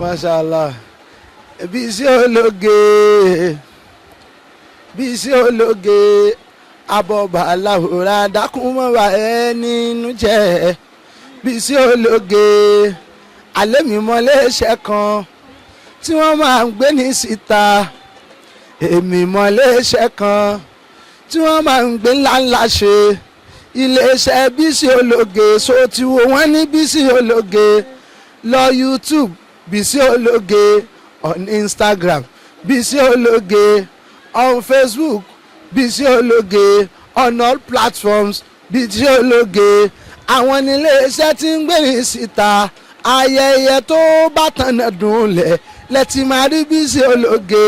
Mashallah. Bísí Ológe, Bísí Ológe, abọ́ba aláwòrán dákun mọ́ra ẹ nínú jẹ́. Bísí Ológe, alẹ́ mi mọ́lẹ́ṣẹ́ kan tí wọ́n máa ń gbé ní síta. Èmi mọ́lẹ́ṣẹ́ kan tí wọ́n máa ń gbé ńláńlá ṣe. Iléeṣẹ́ Bísí Ológe, so ti wo wọ́n ní Bísí Ológe lọ YouTube, Bísí Ológe on Instagram, Bísí Ológe on Facebook, Bísí Ológe on all platforms, Bísí Ológe. Àwọn níléeṣẹ́ tí ń gbé ní síta. Ayẹyẹ tó bá tànà dùn lẹ̀ lẹ́tì máa rí Bísí Ológe.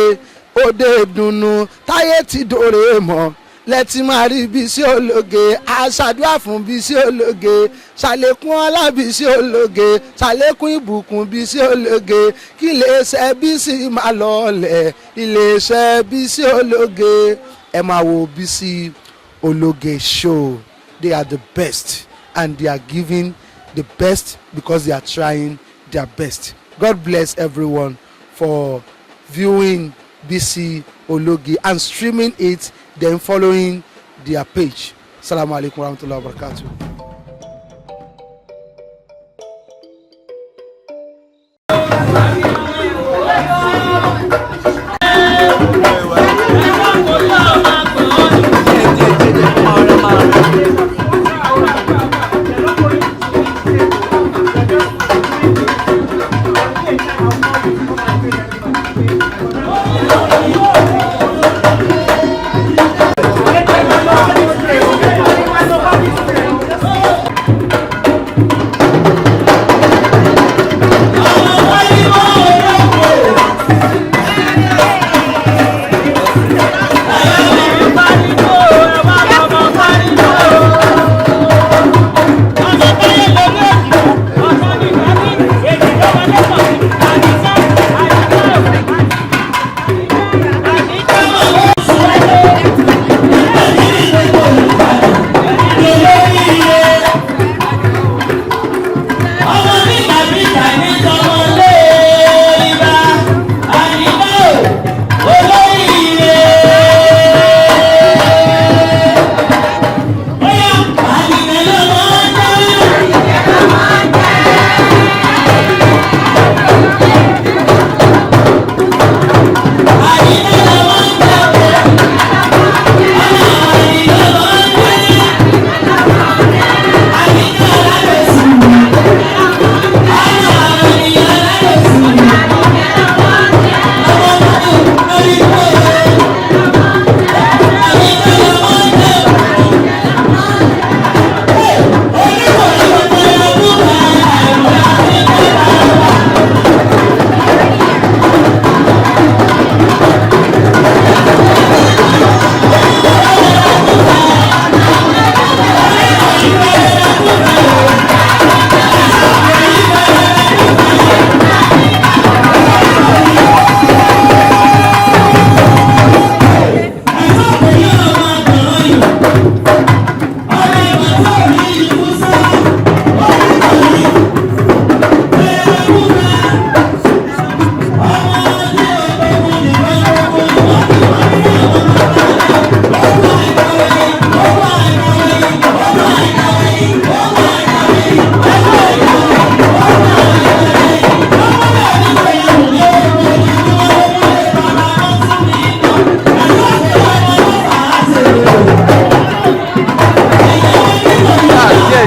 Òde ìdùnnú táyé ti dòrè mọ́ lẹ́tí máa rí Bísí Ológe. Aṣàdúrà fún Bísí Ológe, ṣàlékún ọlá Bísí Ológe, ṣàlékún ìbùkún Bísí Ológe, kí iléeṣẹ́ Bísí máa lọlẹ̀. Iléeṣẹ́ Bísí Ológe, ẹ máa wo Bísí Ológe show. They are the best and they are giving the best because they are trying their best. God bless everyone for viewing Bísí Ológe and streaming it, then following their page. Salamu alaikum warahmatullahi wabarakatuh.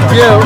Díẹ̀ o.